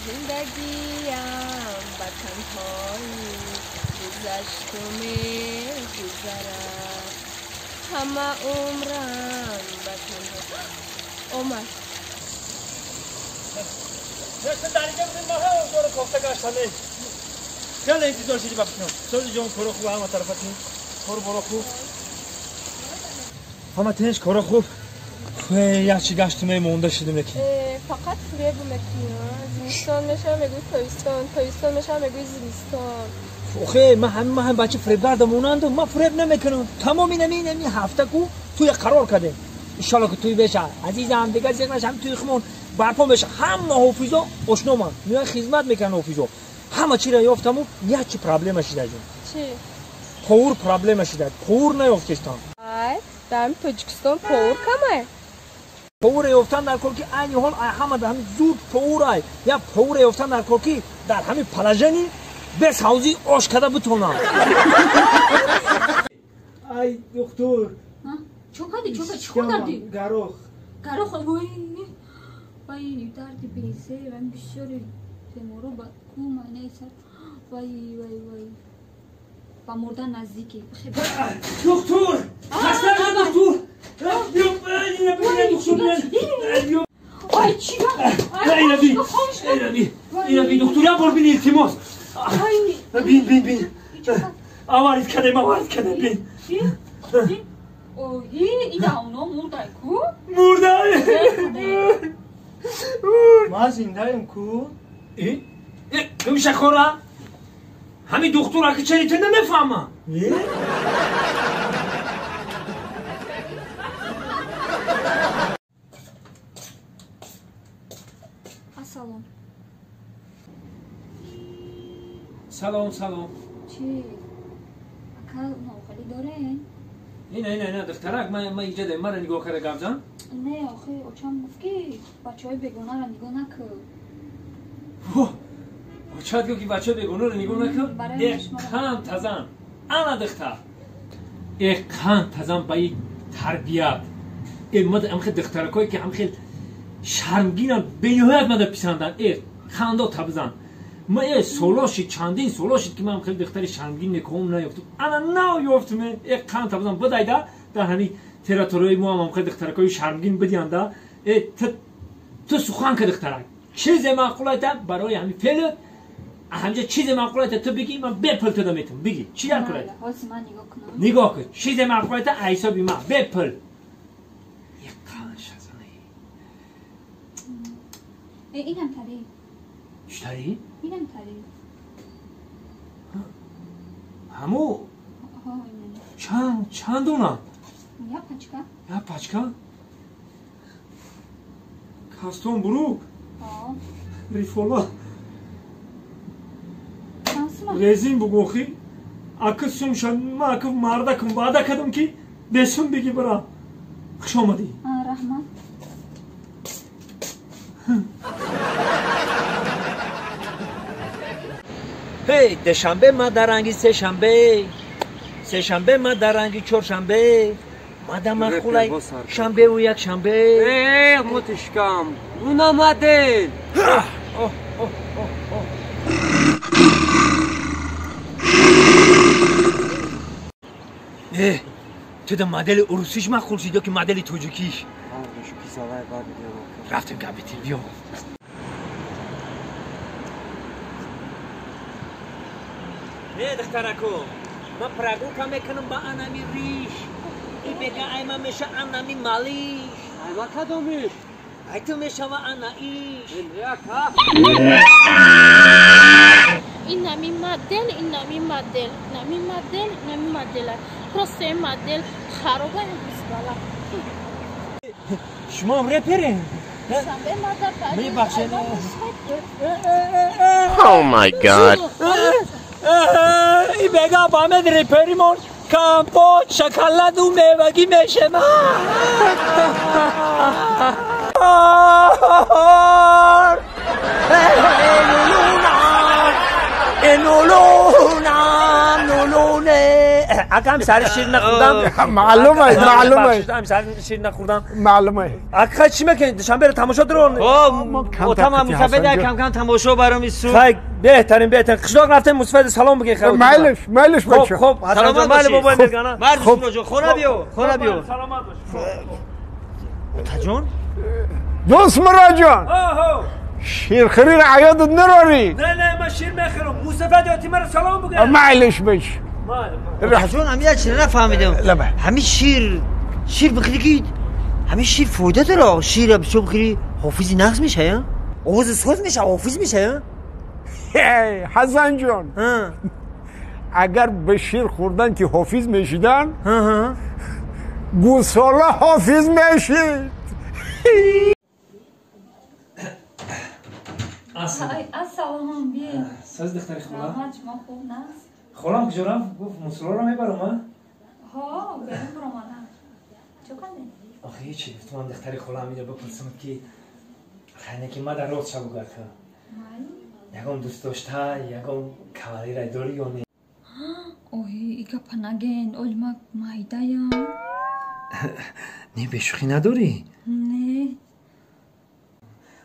Зиндагиам ба танҳоӣ гузашту мегузарад. Ҳама умрам ба танҳо омад. Хеле интизор шидӣ бахшинам. Сози ҷон, коро хуб, ҳама тарафатин. Кору боро хуб. Ҳама тинч, коро хуб. Якчи гашту мемонда шидим лекин. Фақат фиребу мекунӣ. Зимистон мешава, мегӯи тобистон, тобистон мешава, мегӯи зимистон. Охе, ман ҳам бача фиребгарда монандум, ман фиреб намекунам. Тамоми нами ҳафта ку туя қарор кардем. Иншалло ки туй беша. Азизам, дигар зиқ наша, ҳам туи хумон барпо меша. Ҳама ҳофизо ошноманд. Меоянд хизмат мекунанд ҳофизо. Ҳама чиро ёфтаму як чи проблема шида ҷон. Чи? Повур проблема шида. Повур наёфтестам. Ай, дар ҳами Тоҷикистон повур камай? Повуре ёфтан дар кор ки айни ҳол ай ҳама дар ҳами зуд повур ай. Як повуре ёфтан дар кор ки дар ҳами положени без ҳавзи ош када битонам. Ай, доктор. Чо кади? Чо кади? Чӣ кор кардӣ? Гарох. Гарох? Вой, вай, дарди бесе, вай бисёри беморо ба кума неса. Вай, вай, вай. Ба мурдан наздикӣ. Доктор! Хаста доктор! Ай, чӣ? Ина би, ина би, доктор, як бор бини, илтимос. Бин, бин, бин. Аварид кардем, аварид кардем, бин. Оҳи, ида оно мурдай ку? Мурдай! Ман зиндаем ку? Гумша хора? Ҳамин доктор аки чани ту намефаҳма? Ассалом. Салом, салом. Чи? Ака нохалӣ дорен? Ина, ина, ина, духтарак, ман иҷа дорем, мара нигоҳ карда гап зан. Не, охи, очам гуфт ки бачаҳои бегонаро нигоҳ накун. Очат гуфт ки бачаҳои бегонаро нигоҳ накун? Эққан тазан. Ана духтар. Эққан тазан ба и тарбият. Э, мада ҳам хел духтаракое ки ҳам хел шармгинанд, бениҳоят мада писанданд. Э, хандо табзан. Ма э соло шид, чандин соло шид ки ман хеле духтари шармгин неком наёфтум. Ана нав ёфтум. Э, қанд табзан бидайда дар ҳамин территорияи мо ҳам хеле духтаракои шармгин бидиянда. Э, ту сухан ка духтарак. Чизе маъқул айта барои ҳамин феълат, ҳамҷа чизе маъқул айта ту бигӣ, ман бепул туда метам. Бигӣ. Чӣ дар кул айта? Ҳозир ман нигоҳ кунам. Нигоҳ кун. Чизе маъқул айта ҳисоби ман бепул. Э, қанд шазане. Э, инам тари. Чӣ тари? Инам тари. Ҳамо? Чанд дона? Як пачка. Як пачка? Кастон бурук? Рифола. Резин бугохи. Аки сум шад, ман аки мардакум ваъда кардам ки бесум бигӣ бира. Хуш омадӣ. Раҳмат. Ҳей, душанбе ма дар ранги сешанбе, сешанбе ма дар ранги чоршанбе, мада махулай шанбеву якшанбе. Э, мутишкам, луна модель. Э, ту да модели урусиш махул шид ё ки модели тоҷикиш? Рафтем гап битем, биё. Не, духтарако, ман прогулка мекунам ба анами риш. И бега айма меша анами малиш. Айма кадомиш? Ай ту мешава ана иш. Инами модел, инами модел, инами модел, инами модела. Просто ин модел хароба бизбала. Шумо реперин? Мебахшед. Oh my God. И бега бамед реперимон компот, шоколаду мевагӣ мешема. اگه هم سر شیر نخوردم معلومه معلومه هم سر شیر نخوردم معلومه اگه چی میکنی دوشنبه رو تماشا درون او تمام مصفد کم کم تماشا برام ایسو خیلی بهترین بهترین قشلاق رفتیم مصفد سلام بگی خیر معلش معلش بچه خب خب حسن جان مال بابا میگن مرد جون خونه بیو خونه بیو سلامت باش جون دوست مرا جان شیرخوری را عیادت نراری نه نه من شیر میخورم مصفد یاتی مرا سلام بگه معلش بش جون همین یک چیز نفهمیدم همین شیر بخری که همین شیر فایده داره شیر بسیار بخری حافظی نقص میشه یا آواز سوز میشه حافظ میشه حسن جان اگر به شیر خوردن که حافظ میشیدن گوساله حافظ میشید. السلام بی ساز دختری خوبه؟ شما خوب نه؟ خالم کجا رفت؟ گفت موسلا رو میبرم ها؟ ها برم برآمدم چه کنی؟ آخه هیچی گفتم من دختری خالم اینو بپرسم که خیلی که ما در روز شب بگه یکم دوست داشته یکم کوالی را داری یا نه؟ اوه ای گپا نگین اول ما مایدایم نه به شوخی نداری؟ نه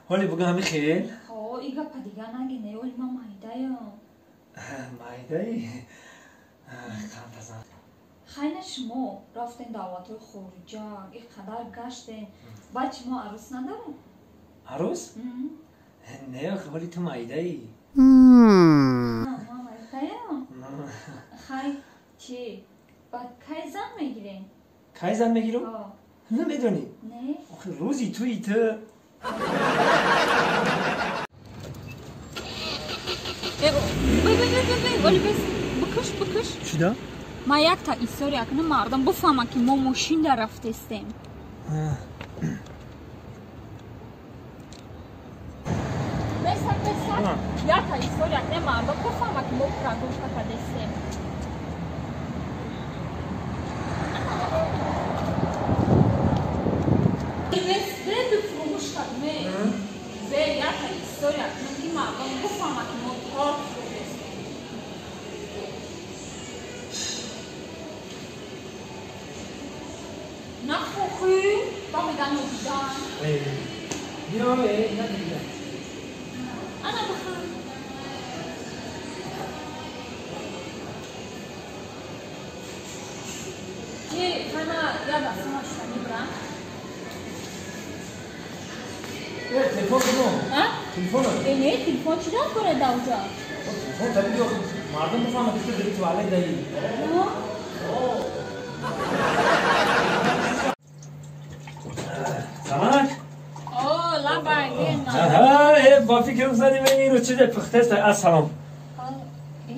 حالی بگم همین خیل؟ ها ای گپا دیگه نگین اول ما مایدایم مایدایی؟ قند ازم خیلی شما رفتین دعوت های خارجه اینقدر گشتین بعد شما عروس ندارین؟ عروس؟ نه آخه ولی تو مایدایی نه ما مایدایم خیلی چی؟ بعد کی زن میگیرین؟ کی زن میگیرم؟ نمیدونی؟ نه آخه روزی توی تو ولی بس بکش بکش چی دا؟ ما یک تا ایستوری اکنه مردم بفهمه که ما ماشین در رفتستیم بسا بسا یک تا ایستوری اکنه مردم بفهمه که ما پرگوشتا کردستیم بس بس فروش کردم به یک تا ایستوری اکنه که مردم بفهمه که ما کار فروشستیم نخوخی با میدن و دیدن بیا نه دیدن انا بخوام یه خانه یاد اصلا شدنی برم تلفن کدوم؟ تلفن نه تلفن چی دار کنه دوجا؟ تلفن تا بیا مردم بفهمه که تو داری توالت داری سمک؟ اوه لبا آها با فکرم زدیم این رو چیز پخته است السلام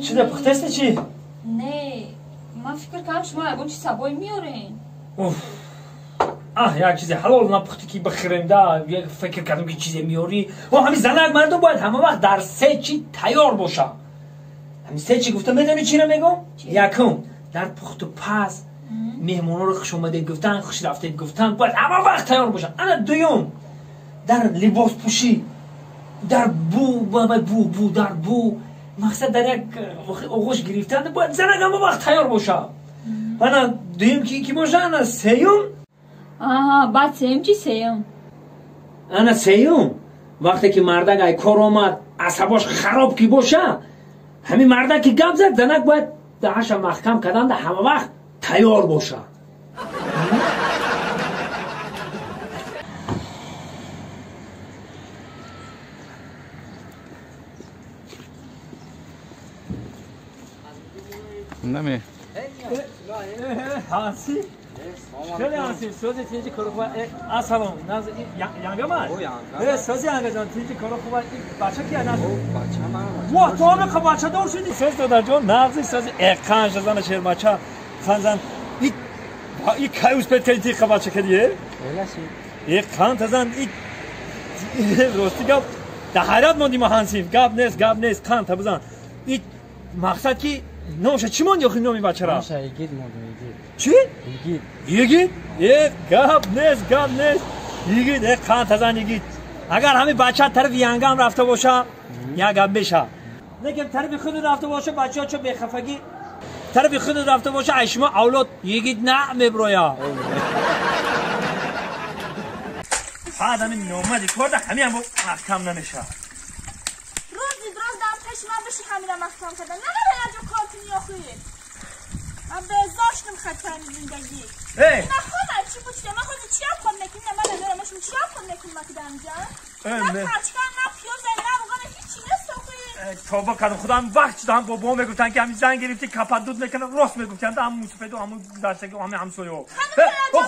چیز پخته است چی؟ نه من فکر کنم شما یگون چیز سبای میارین اوف آه یک چیز حلال نپختی که بخریم دا یک فکر کردم که چیز میاری و همین زنک مردم باید همه وقت در سه چی تیار باشه همین سه چی گفتم میدونی چی رو میگم؟ یکم در پخت و پز مهمونا رو خوش اومدید گفتن خوش رفتید گفتن باید همه وقت تیار باشن انا دوم در لباس پوشی در بو بو بو در بو مقصد در یک آغوش گرفتن باید زنک همه وقت تیار باشه انا دوم کی باشه انا سیوم آها بعد سیم چی سیم؟ انا سیوم وقتی که مردک ای کار اومد عصباش خراب کی باشه همین مردک که گپ زد زنک باید دهش محکم کردن در همه وقت تیار باشه نمی هانسی خیلی هانسی سوزی تینجی کارو خوبه السلام ناز ینگه من سوزی ینگه جان تینجی کارو خوبه بچه کیه نه بچه من واه تو هم بچه دار شدی سوز دادر جان نغزی سوزی اقنج زن شیر بچه خنزن ای کایوس پت کردی بچه کردیه ای قند زن ای راستی گپ در حیرت ماندیم هانسی گپ نیست گپ نیست قند بزن ای مقصد که نامش چی ماندی آخه نامی بچه را؟ نامش ایگید ماندم ایگید چی؟ ایگید ایگید؟ گپ نیست گپ نیست ایگید قند زن ایگید اگر همین بچه طرف ینگه هم رفته باشه یک گپ بشه نگم طرف خود رفته باشه بچه ها چه بخفگی тарафи худат рафта боша, ай шумо авлод йигит на меброя. Фақат ҳамин номади корда ҳамин ҳам маҳкам намеша. Рӯзи дроз дам пеши ман биши ҳамина маҳкам карда. Набара яҷо кор кунӣ охир. Ман безоштам хатани зиндагӣ. Ман худам чӣ буд? Ман худи чӣ кор мекунам? Ман намедонам шумо чӣ кор мекунам ки дамҷа? На парчка, на пиёз, на равған, ҳеҷ нест охир. Тавба кардам, худам вақт шуда ҳам бобо мегуфтанд ки ҳамин зан гирифтӣ кападуд мекунад, рост мегуфтанд ҳам мусафеду ҳам гузаштагӣ ҳам ҳамсояҳо.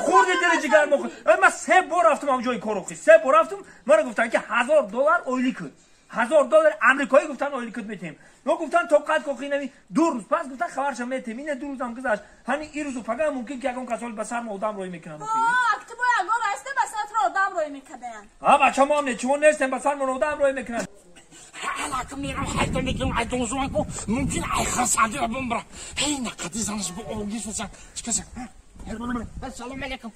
Хурди дили ҷигар мо. Ман се бор рафтам ҳам ҷои кор охир. Се бор рафтам, маро гуфтанд ки $1000 ойлик кун. $1000 амрикоӣ гуфтанд ойлик кун метем. Но гуфтанд тоқат кохи нави ду рӯз пас гуфтанд хабарша метем. Ина ду рӯзам гузашт. Ҳамин ин рӯзу пага мумкин ки ягон касол ба сар мо одам рой мекунанд. Акти бо ягон расте ба сар одам рой мекарданд. Ҳа бача мо ҳам не чимо нестем ба сар мо одам рой мекунанд. Алакам мерам ҳайда мекунам ай донжуанку мумкин ай хасандира бумбра. Ҳей нақади занаш бо огисасан. Чикаса. Салом алейкум.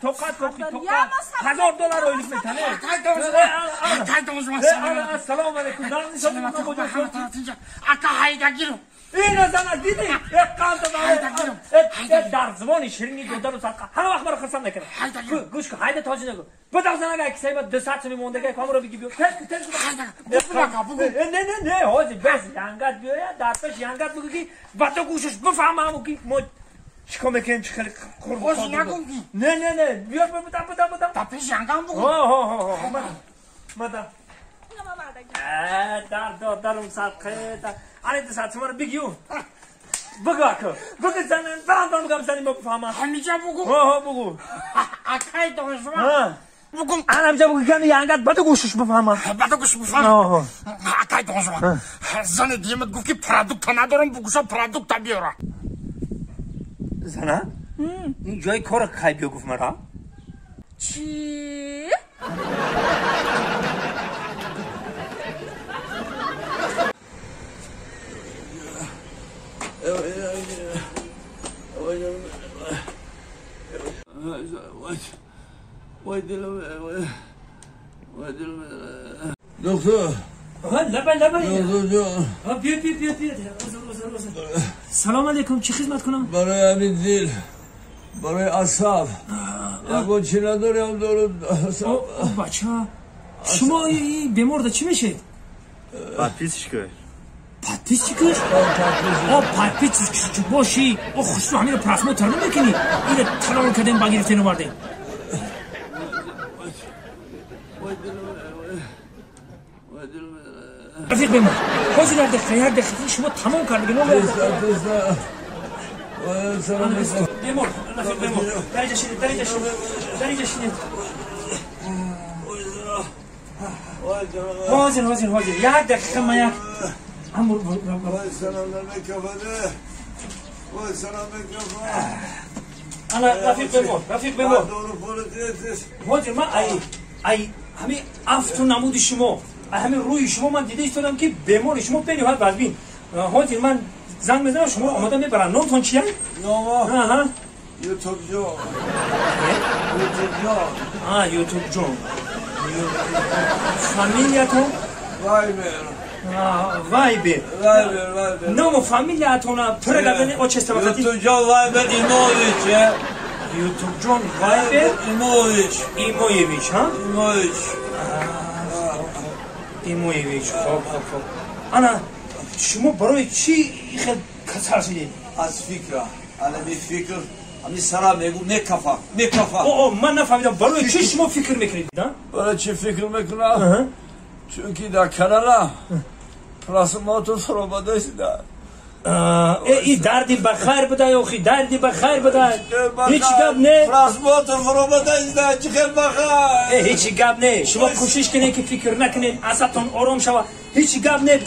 Тоқат кохи тоқат. $1000 ойлик метане. Салом алейкум. Ака ҳайда гирам. Ина зана дидӣ? Дар забони ширини додару садқа ҳама вақт маро хурсанд мекунад. Гӯш кун, ҳайда тоҷи нагӯ. Бадав занага кисаи ма 200 сӯми мондага ҳамаро бигӣ биё. Тез кун, тез кун. Не, не, не, ҳозир бес янгат биёяд, дар пеш янгат бигӯ ки ба ту гӯшаш бифаҳмам ки мо чикор мекунем, чӣ хеле қурб. Ҳозир нагӯм ки. Не, не, не, биё бадам, бадам, бадам. Дар пеш янгам бигӯ. Ҳо, ҳо, ҳо, мадам. Дар додарум садқа. Ани 200 сӯмаро бигӣ. Бигӯ ака. Бигӯ занан, барам барам гап занем бифаҳмам. Ҳамиҷа бугӯ. Ҳо, ҳо, бугӯ. Акай донжуан. Бугум. Ана ҳамиҷа бугӯ ки янгат ба ту гӯшаш бифаҳмам. Ба ту гӯш бифаҳмам. Акай донжуан. Зани димат гуфт ки продукта надорам, бугӯша продукта биёра. Зана? Ин ҷои корро кай биё гуфт мара? Чӣ? دکتر لبه لبه بیا بیا بیا بیا. سلام علیکم، چی خدمت کنم؟ برای همین دل، برای اعصاب یکون چی نداریم دارو. بچه شما بیمار ده چی میشید؟ پاتپیسش کن. پاتپیس کن؟ پاتپیس باشی او خوشو همین پراسمو تر نمیکنی. اینو تلال کردیم با گرفتن آوردیم. رفیق بمون حاضر در دقیقه یک دقیقه شما تمام کرد دیگه. بمون رفیق بمون، در اینجا شینید، در اینجا شینید، در اینجا شینید. حاضر حاضر حاضر یک دقیقه من یک انا رفیق بمون، رفیق بمون. حاضر من ای همین افتو نمود شما، همین روی شما من دیده ایستادم که بیمار شما بنیاد وزبین. حاضر من زنگ میزنم شما آماده میبرن. نامتون چیه؟ نام یوتیوب جان. یوتیوب جان. یوتیوب جان. فامیلیتون؟ وایبر. وایبر. وایبر وایبر. نام فامیلیتون پر گردن اوچسته وقتی؟ یوتیوب جان وایبر ایموویچ. یوتیوب جان وایبر ایموویچ. ایموویچ ها؟ ایموویچ. ایموویچ. خب خب خب. انا شما برای چی خیلی کسر شدید؟ از فکر. الان فکر همین سرا میگو میکفا میکفا. او من نفهمیدم برای چی شما فکر میکنید؟ برای چی فکر میکنم؟ چون که در کانالا پراسماتو فرامده است. ای دردی بخیر بده اخی، دردی بخیر بده. هیچ گپ نه. پراسماتو فرامده است، چی خیر بخیر. هیچ گپ نه. شما کوشش کنید که فکر نکنید، اعصابتون آرام شود. هیچ گپ نه.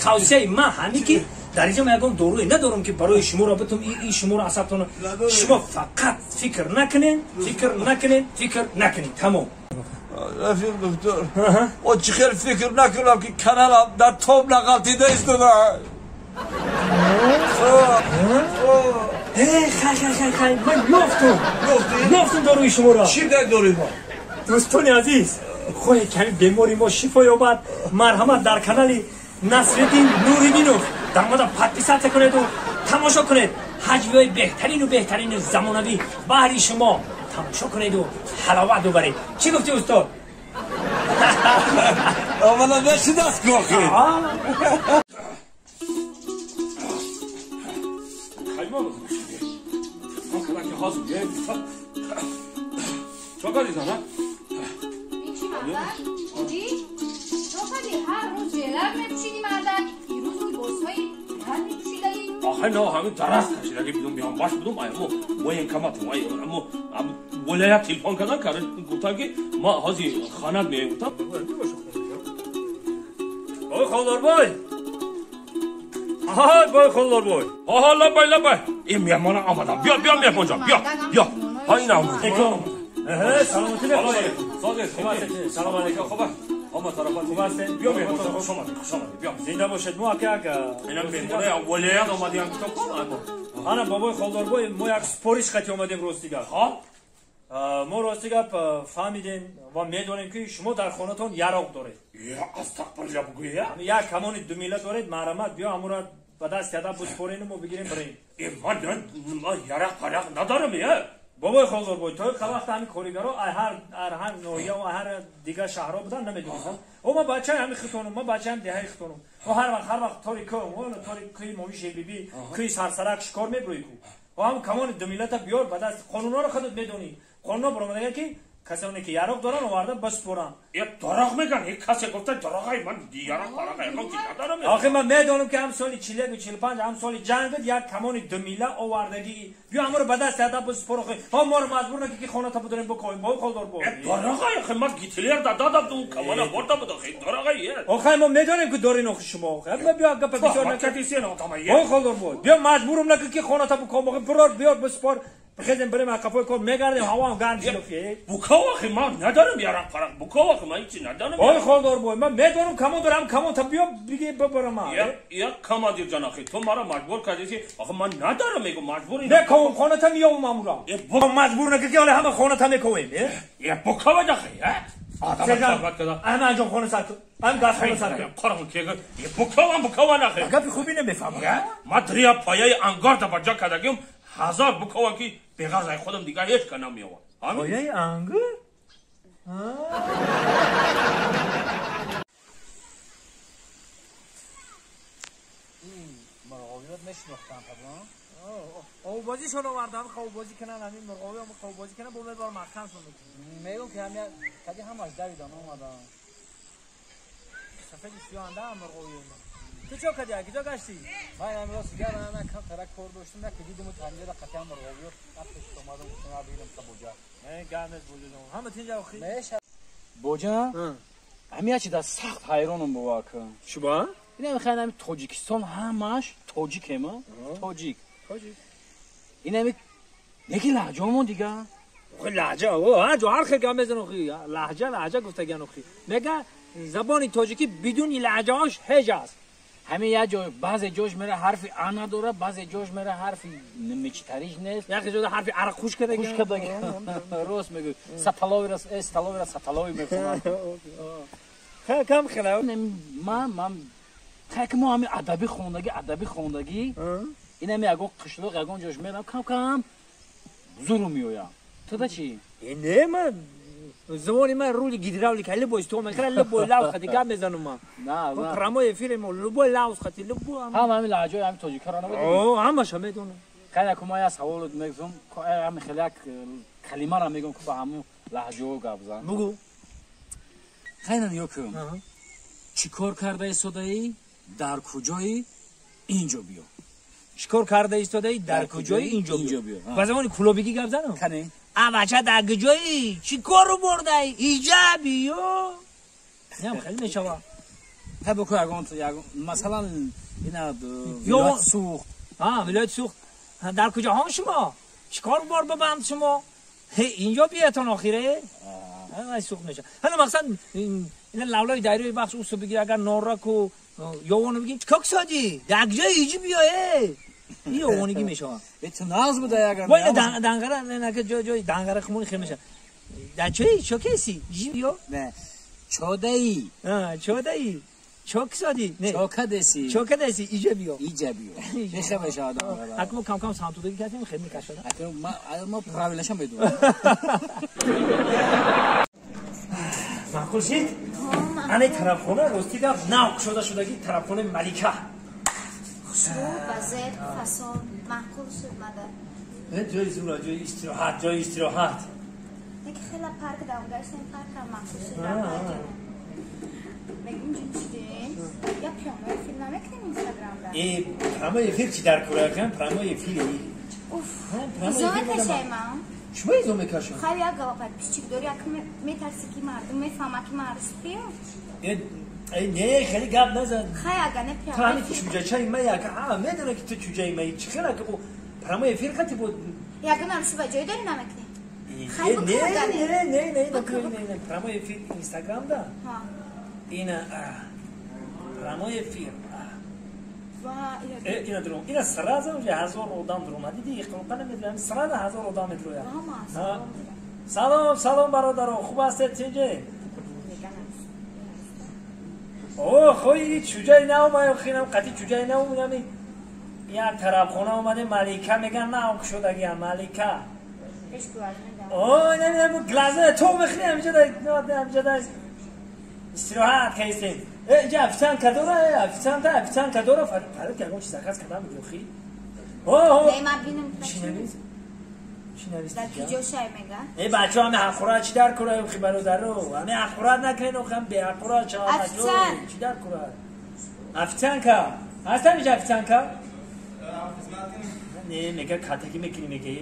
توصیه من همین که در اینجا من یکم دارویی ندارم که برای شما را بتم این شما را اعصابتون. شما فقط فکر نکنین، فکر نکنین، فکر نکنین، تمام. رفیق دکتر او چی خیر فکر نکنم که کانالم در توب نقالتیده است. خیر خیر خیر خیر من یافتم یافتم داروی شما را. چی در داروی ما؟ دوستان عزیز خواهی کمی بیماری ما شفا یابد، مرحمت در کانال نصرالدین نوریدینов در مورد подписаться کنید و Тамошо кунед ҳаҷвиҳои беҳтарину беҳтарини замонавӣ баҳри шумо. Тамошо кунеду ҳаловат бубаред. Чӣ гуфтӣ устод? Омада нешидаст гохи. چه کاری زنه؟ چی مردک؟ چی؟ چه کاری؟ هر روز جلب میپوشیدی مردک، دیروز لباسهای نرم میپوشیدی. آخه نه همین درست کشیدگی بدون میام باش بدون اما военкомат اما ولایت تلفن کردن که گفتن که ما حاضی خانه میایم. گفتم آقای خالداربای، آهای بای خالداربای، آها لبای لبای، این میهمان آمدم. بیا بیا میهمان جان، بیا بیا. ها این آمد. سلامتی بخیر. سلام علیکم. خوبه؟ اما طرفات خوب هستین؟ بیا مهمان جان، خوش آمدید، خوش آمدید. بیا. زنده باشید. ما که اینا مهمانای ولایت آمدیم. گفتم انا بابای خالداربای ما یک سپارش قطعی آمدیم راستی گپ. ها؟ ما راستی گپ فهمیدیم و میدونیم که شما در خانه‌تان یراق دارید. یا استغفرالله بگویی. یک کمان 2 میله دارید، مرحمت بیا امورا به دست ادب بسپارین و ما بگیریم بریم. من یراق پرق ندارم یا. بابای خالداربای تا وقت همین کاریگرا هر ناحیه و هر دیگه شهرها بودن نمیدونستم. او ما بچه همین خطونم، ما بچه هم دهه خطونم. و هر وقت تاری کو اون تاری کوی مویش بی بی کوی سرسرک شکار میبروی کو. و هم کمان 2 میله بیار به دست. قانونا رو خودت میدونی. قانونا برآمده که کسانی که یراق دارن آورده بسپرن. یه دروغ میگن. یک کسی گفته دروغ من یراق پرق یکم چیز ندارم. آخه من میدونم که هم سال 41 و 45 هم سال جنگ بود یک کمان 2 میله آوردگی. بیا امر به دست ادب بسپر. ها ما رو مجبور نکی که خانه تا بداریم بکویم. با خالدار بود. دروغ آخه من گیتلر دادم تو کمان برده بود. آخه دروغ آخه ما میدونیم که دارین آخه شما. آخه بیا گپ بسیار نکردی. با خالدار بود. بیا مجبورم نکی که خانه تا بکویم. آخه برار بیار بسپر. بخیزیم بریم قفای کار میگردیم هوا هم گرم شد. بوکا آخه من ندارم یارم فرق. بوکا آخه من هیچی ندارم. آی خالدار بای من میدونم کمان دارم کمان تا بیا بگی ببرم. یا کماندیر جان آخه تو مرا مجبور کردی که آخه من ندارم میگم مجبوری. نه کام خانه تا میام مامورا. مجبور نکردی که حالا همه خانه تا میکویم. یا بوکا آخه اما انجام خانه سر هم گاز خانه سر قرآن که بوکا بوکا آخه گپی خوبی نمیفهمم. ما دریا پایه انگار تا بجا کردیم هزار بکوان که بغیر از خودم دیگه هیچ که نمی‌آورد. پایه انگور؟ این مرغابی رو میشناختم قبلا. آوبازیشون آوردم خوابازی کنن همین مرغابی هم خوابازی کنن با میبر محکم شون میگم که همین کدی هم از دویدن اومدن. سفید سیاه هم مرغابی تو چه کردی؟ کجا گشتی؟ من امروز دیگه من کم ترک کار داشتم نه که دیدم تنجره قطعا مرغابی رفتش اومدم گفتم ببینم تا بوجا. نه گرم است بوجا جان. همه تینجا آخی. میشه بوجا؟ همین چی دا سخت حیرانم بوا که. شما؟ اینا میخوان همین تاجیکستان همش تاجیکه ما. تاجیک. تاجیک. اینا می یکی لهجه‌مون دیگه. خب لهجه او هر جا هر خیلی گم میزنن آخی. لهجه گفتگن آخی. میگه زبان تاجیکی بدون لهجه‌هاش هیچ است. همه یه جای بعضی جاش میره حرف ا نداره، بعضی جاش میره حرف نمیچتریش نیست. یکی جا حرف عرق خوش کرده. خوش کرده. راست میگه. سپلاوی راست استلاوی راست سپلاوی میخونه. خیلی کم خلا. من خیلی که ما همین ادبی خوندگی این همین اگه قشلاق اگه جاش میرم کم کم زورو میویم. تو دا چی؟ نه من زمانی من رول گیدراولیک لبوی تو من خیلی لبوی لاوس خطی گام میزنم من. نه نه. پراموی فیلم لبوی لاوس خطی لبوی. هم همین لهجه همین تاجیکا رو نمیدونم. اوه همش میدونم. خیلی که ما یه سوال میگم همین خیلی یک کلمه رو میگم که با همون لهجه گپ زن. بگو. خیلی نیا کن. چیکار کرده ایستاده‌ای؟ در کجایی؟ اینجا بیا. چیکار کرده ایستاده‌ای؟ در کجایی؟ اینجا بیا. با زبان کلوبیگی گپ زنم. کنی؟ بچه در کجایی؟ چی کار رو برده ای؟ اینجا بیا. نه خیلی میشوه. تا بکو یگان مثلا اینا ولایت سوخت. ولایت سوخت. در کجا هم شما؟ چیکار بار ببند شما؟ اینجا بیاتون آخیره؟ ای سوخت میشه. حالا مثلا اینا لولای دایره بخش اوسو بگیر اگر نارک و یوانو بگی چیکار سادی؟ در کجا اینجا بیا ای؟ این یوانگی میشه. تو ناز بوده اگر وای دنگره نه که جای دنگره خمون خیلی میشه. در چه چه کسی؟ جی بیا؟ نه. چوده‌ای. چوده‌ای. چوک زدی نه چوک دسی چوک دسی ایجا بیا ایجا بیا میشه بشه آدم اکو کم کم سانتودگی کردیم خیلی میکشد اکو ما правилашам بدونم معقول شد ане тарафхона рости гап нав кушода шудаги тарафхонаи Малика. Хушрӯ базеб фасон маъқул шуд мада. Ҷои зура, ҷои истироҳат, ҷои истироҳат. Яке хела парк дам гаштем, паркам маъқул шуд. Мегум ҷин чидин? Я прямой эфир намекунем инстаграмда. Прямой эфир чи дар кора кам? Прямой эфир. Уф. Изо мекашай ман? Чума изо мекашам? Хай як галапак пичик дори, як метарси ки мардум мефаҳма ки ман арӯсием. Не, хеле гап назан. Хай ага не прямой. Ту ҳамин чуҷачаи ма як медона ки ту чуҷаи ма чи хела ки прямой эфир хати буд. Ягон арӯсӣ ба ҷой дори намекунӣ? Не, не, не, не, не, не, прямой эфир инстаграмда. Ина прямой эфир. Ина друм. Ина сразу уже 1000 одам друм. Диди иқлоқа намедонам, сразу 1000 одам медрояд. Салом, салом бародаро, хуб ҳастед тинҷе? О, хои чуҷаи нав омадем, хинам қати чуҷаи нав омадем. Як тарафхона омадем, Малика меган нав кушодагиам, Малика. О, намедонам, глаза то мехӯрем, ҳамиҷа да истироҳат кардем. Инҷа официантка дора, официанта, официантка дора, фарид ягон чиз заказ кардам мегӯхӣ. О, не, ман бинам. Чӣ навис? Чӣ навис? Дар киҷо шай мега? Э, бачаҳо, ҳаме ҳақорат чӣ дар кора, охи бародаро? Ҳаме ҳақорат накунед, охи ҳам беҳақорат шавад. Официант. Чӣ дар кора? Официантка. Ҳастам инҷа официантка? Не, мега катагӣ мекунӣ, мега.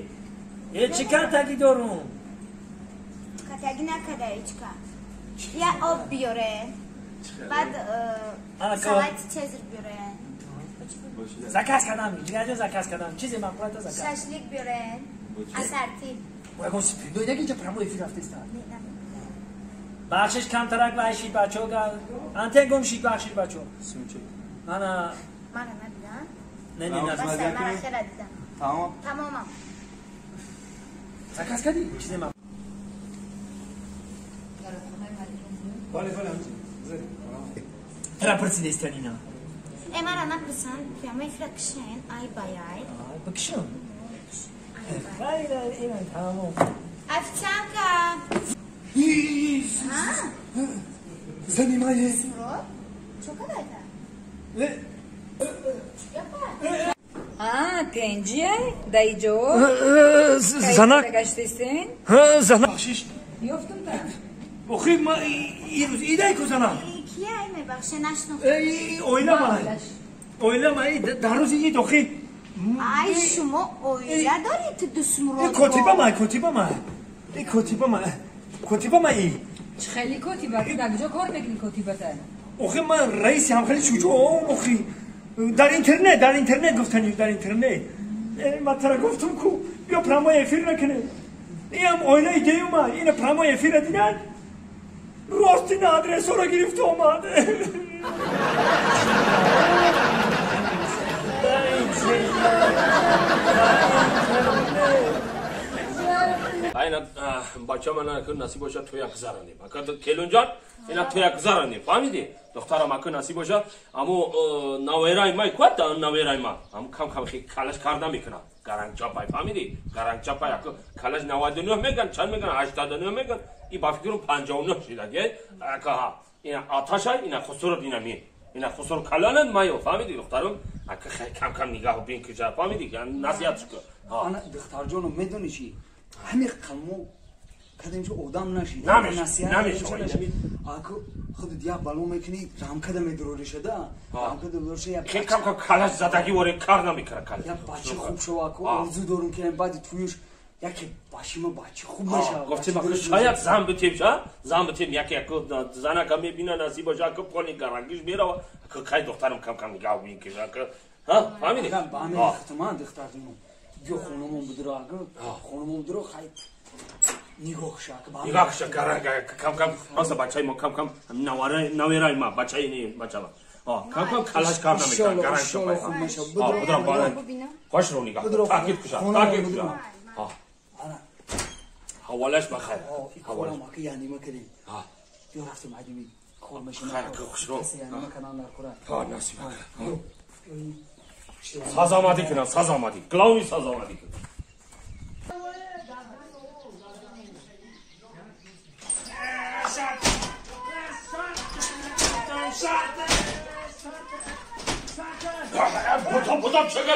Э, чӣ катагӣ дорум? Катагӣ накарда ҳечка. Я об биёре. Баъд салати Цезар биёре. Заказ кардам, ҷигарҷон заказ кардам. Чизе маъқулата заказ. Шашлик биёре. Ассорти. Ягон спиртной неки инҷа прямой эфир рафтеста. Бахшиш камтарак вайшид бачаҳо, антен гум шид, бахшиш бачаҳо. Мана мана надидам. Не, не, не. Мана хела дидам. Тамом. Тамомам. Заказ кардӣ? Чизе маъқул. Бале, бале, ҳамин. Тра пурсидестанина. Э, мара напурсан, прямой эфира кишен, ай бай ай. Бикшам. Хайр, ина тамом. Официантка. Зани мае. Мурод, чо кадаята? А, тенҷие? Даиҷо? Занак. Гаштесен? Занак. Бахшиш. Ёфтум та. Охи, ма ирӯз идай ку занам. Кия мебахше, нашнохтам. Оила май. Оила май дар рӯзи ид охи. Ай, шумо оила доред дусмурод? Котиба май, котиба май. Котиба май. Котиба май. Чӣ хеле котиба? Ту дар куҷо кор мекунӣ котибата? Охи, ман раиси ҳамхели чуҷоам охи. Дар интернет гуфтани, дар интернет. Ман тара гуфтум ку, биё прямой эфир накунем. Иам оилаи деюма, ина прямой эфира дидан. Рости на адресора гирифта омад. Айна бача мана ку насиб боша тоя гузаронем. Ака келунҷон, ина тоя гузаронем. Фаҳмидӣ? Духтарам ака насиб боша, аммо навайрай май куат навайрай ма. Ам кам кам хи калаш карда мекунад. Гаранг чапай, фаҳмидӣ? Гаранг чапай ака калаш 99 меган, чанд меган? 89 меган. И ба фикрум 59 шидаги. Ака ҳа. Ина аташай, ина хусурат ина ми. Ина хусур каланан майо, фаҳмидӣ духтарум? Ака кам кам нигаҳ бин киҷа, фаҳмидӣ? Насиҳат шука. Ана духтарҷоно медонӣ чӣ? Ҳамин қалмо кадем чо одам нашид. Намешавад. Аку худат як бало мекунӣ, рамкада медуроришада, рамкада медурориша як хел кам кам калаш задаги воре кар намекунад калаш. Як бача хуб шава, аку орзу дорум ки баъди туюш яке бачима бача хуб мешава. Гуфтем аку шояд зан битем, ша? Зан битем яке яку занака мебина насиб боша, аку поли гарангиш мерава. Аку кай духтарам кам кам нигаҳ бин ки аку ҳа фаҳмидӣ? Ба ҳамин хатман духтарҷонам. Биё хонамон бидуро, аку хонамон бидуро, хай нигоҳ ша, нигоҳ ша, гаранг кам кам просто бачаи мо кам кам навараи ма бачаи не бачама. Кам кам калаш карда мекунад, гаранг чапай. Бидурам бана. Хошро нигоҳ. Таъкид куша, таъкид куша. ҳаволаш бахайр. Ҳаволам ака яъни ма кардем. Биё рафтем адими کار میشه خیر کسی نمیکنن در کوره ها نصیب ساز آمادی کنم ساز آمادی گلاوی ساز آمادی کنم 보통 저거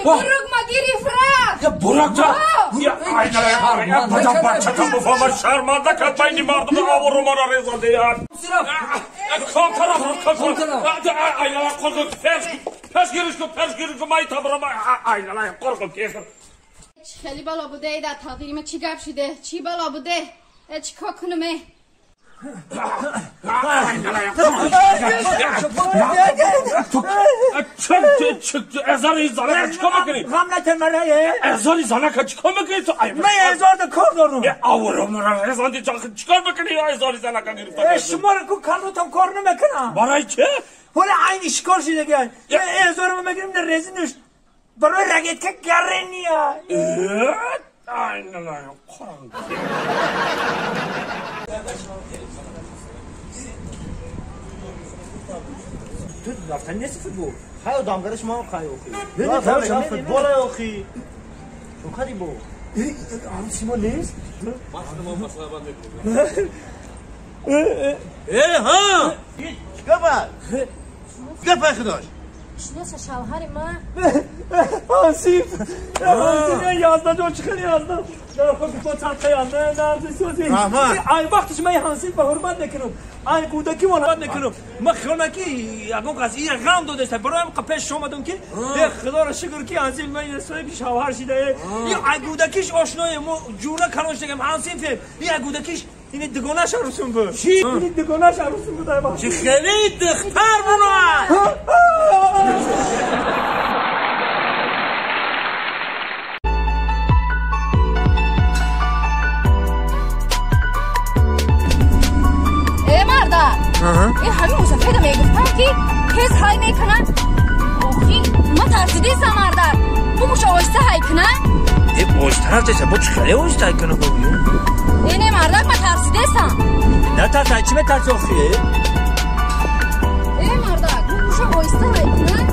بروک ما گیری فرا یا بروک جا یا آینه بچم بچم بفهم شرمنده کد بین مردم آبرو ما را ریزنده یا کامتر آینه قرقم پس گیرش کن پس گیرش کن مای تبرم آینه قرقم کیش خیلی بالا بوده در تقدیر من چی گپ شده چی بالا بوده چی کار کنم ازاری زنک چیکار میکنی؟ غم نتر مرایه ازاری زنک چیکار میکنی تو؟ من ازار ده کار دارم آورم رزاندی چیکار میکنی؟ ازاری زنک گرفتم شما رو کو کارتم کار نمیکنم برای چه؟ ولی عین شکار شده دیگه ازارم میگیرم در رزینش برای رگت که گرنیه آینه قرآن تو رفتن نیستی فوتبال خیلی آدمگرش ما خیلی اوخی نه فوتبال اوخی چون خیلی بو هم سیما نیست ما مسئله بند میکنیم ها گپر گپر خداش شناس شوهر من آسیب آسیب 11 جا چخلی 11 در خود با چند قیانده نرزی سوزی ای وقتش من هانسیب به حرمت نکنم ای کودکی وانا نکنم من خیال که اگه قضیه غم داده است برایم پیش آمدم که خدا را شکر که هانسیب من این صاحب شوهر شده این کودکیش آشنای ما جوره کلانش دگم هانسیب فهم این کودکیش این دگانش عروسون بود چی؟ این دگانش عروسون بود چی خیلی دختر بود ای مردا این همین مسافر میگفتم که تیز های میکنن آخی ما ترسیدیستم مردا بگوش آهسته های کنن ای آهسته هسته با چه خیلی آهسته های کنن بگویو اینه مردک من ترسیدیستم نه ترسی چی میترسی آخیه؟ ای مردک بگوش آهسته های کنن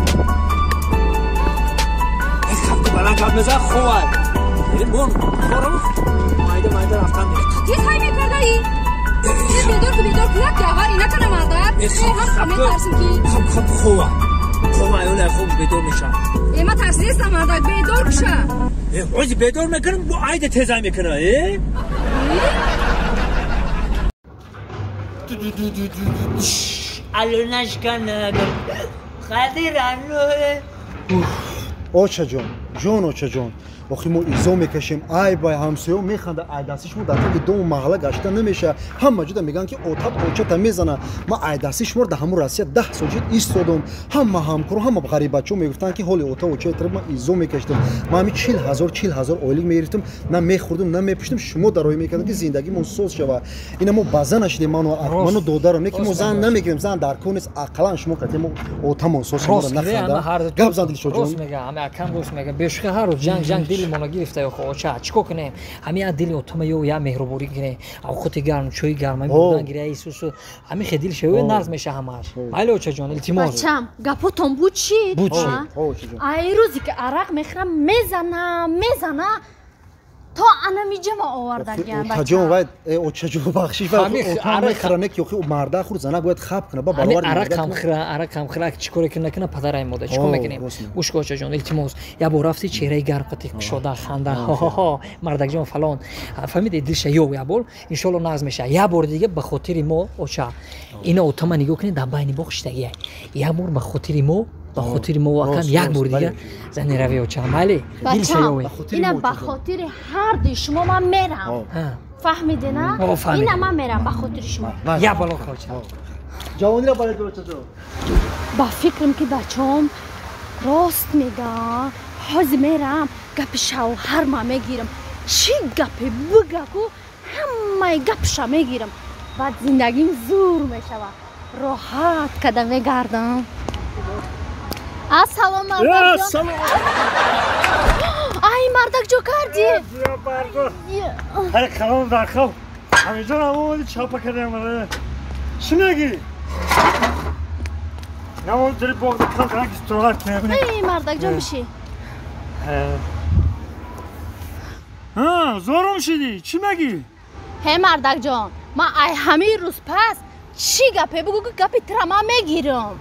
ای خب که بلند گپ نزن خوبه ای من خورم مایده مایده رفتن دیگه تیز های میکرده ای بیدار که بیدار که یک گوهری نکنه مردک ای هم میترسیم که خب خب خوبه خوبه ایوله خوب بیدار میشم ای من ترسیدیستم مردک بیدار کشه ای بیدار میکنم با عید تیزای میکنه ای الو نشکنه خدیرانو оча ҷон ҷон оча ҷон охи мо изо мекашем ай бай ҳамсоё механда ай дасти шумо дар таги дому маҳалла гашта намеша ҳама ҷода мегӯянд ки отат очата мезана ман ай дасти шуморо дар ҳамун Россия 10 сол шуд истодам ҳама ҳамкоро ҳама ғарибачо мегуфтанд ки ҳоли ота очаи тра ман изо мекашидам ман ҳами 40 ҳазор ойлик мегирифтам на мехӯрдам на мепӯшидам шумо дароӣ мекардам ки зиндагимон соз шава ина мо ба зан нашидем ману додарам не ки мо зан намегирем зан дар кор нест ақаллан шумо кате мо отамон соз шуморо наханда гап зан дилшод ҷон рост мега ҳама акам рост мега бешухи ҳар рӯз ҷанг ҷанг дили моно гирифта ё оча чико кунем ҳами я дили отама ё я меҳрубонӣ кунем авқоти гарм чои гарм ҳами будан гиря исусу ҳами хе дил шаве нағз меша ҳамааш майли оча ҷон илтимос бачам гапотон буд чӣ буд чӣ ай рӯзе ки арақ мехӯрам мезана мезана то анамиҷама овардагиам очаҷон вай очаҷон бахшиш вай мехӯра не ки охи марда хур зана бояд хаб куна ба баробари арақ хӯра арақ хӯра чӣ коре ки накуна падарай мода чӣ кор мекунем гӯш кун очаҷон илтимос як бор рафти чеҳраи гарм қати кушода ханда ҳо мардакҷон фалон фаҳмиди дилша ё як бор иншоалло нағз меша як бор дига ба хотири мо оча ина отама нигоҳ кунед дар байни боғ шиштагия як бор ба хотири мо ба хотири мо акам як бор дига зани рави оча майли бачам ина ба хотири ҳарди шумо ман мерам фаҳмиде на ина ман мерам ба хотири шумо як бало оча ҷавонира балед очаҷон ба фикрам ки бачаом рост мегӯянд ҳозир мерам гапи шавҳарма мегирам чӣ гапе бигаку ҳамаи гапша мегирам баъд зиндагим зур мешавад роҳат када мегардам. Ассалом алайкум. Ай Эй, мардак ҷо кардӣ? Ҳай қалам дар хав. Ҳамиҷон омадӣ чапа кардем. Чӣ мегӣ? Намон дили боғда кам истироҳат кунем. Эй, мардак ҷон биши. Ҳа, зорум шидӣ. Чӣ мегӣ? Ҳе, мардак ҷон, ман ай ҳамин рӯз пас чӣ гапе бугӯ ки гапи тира ман мегирам.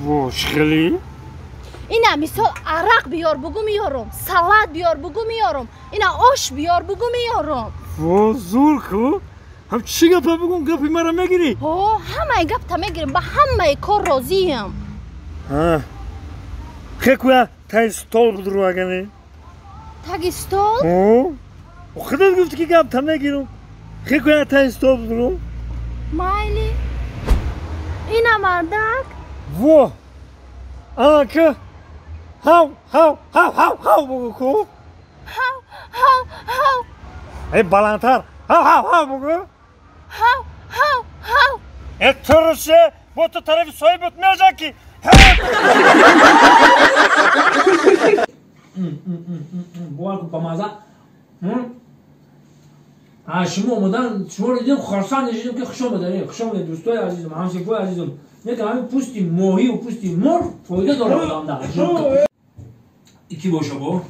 Во, чӣ хеле? Ина мисол арақ биёр бугӯ меёрам, салат биёр бугӯ меёрам, ина ош биёр бугӯ меёрам. Во, зур ку? Ҳам чӣ гапа бугӯм, гапи маро мегирӣ? Ҳо, ҳамаи гапта мегирам, ба ҳамаи кор розиям. Ҳа. Хекуя таги стол будуру агане. Таги стол? Ҳо. Худат гуфтӣ ки гапта мегирам. Хекуя таги стол будуру. Майли. Ина мардак. Во. Ана ки ҳав ҳав ҳав ҳав ҳав бугӯ ку. Ҳав ҳав ҳав. Эй баландтар. Ҳав ҳав ҳав бугӯ. Ҳав ҳав ҳав. Э турше, бо ту тарафи соҳибот меҷа ки. Бовар кун ба маза. Шумо омадан, шуморо дидем, хурсанд шудем ки хуш омадаед. Хуш омадед дӯстои азизам, ҳамсифои азизам. Мегам ҳамин пӯсти моҳӣ ва пӯсти мурғ фоида дорад одамда. Ики боша бо.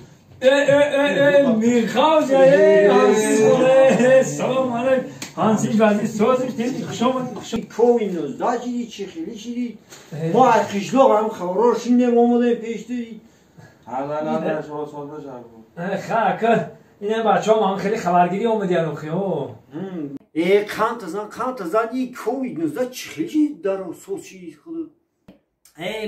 Э э э э михавҷа э ҳамсифоне. Салом алейкум. Ҳамсиф азиз, созиш дидӣ, хуш омадед. Хуш Кови 19 шидӣ, чӣ хеле шидӣ? Мо аз қишлоқ ҳам хабарҳоро шунидем, омадаем пеш ту. Ха, ка ина бачаҳо ҳам хеле хабаргирӣ омадиян охи, ҳо. Э, қанта зан, қанта зан, и ковид 19 чӣ хеле шидӣ дар соз шидӣ худат? Э,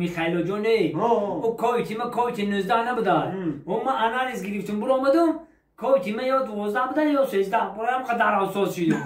Михайло ҷон, э. О ковид ма ковид 19 набуда. О ма анализ гирифтум, бур омадум. Ковид ма ё 12 буда ё 13. Бураям қадар соз шидум.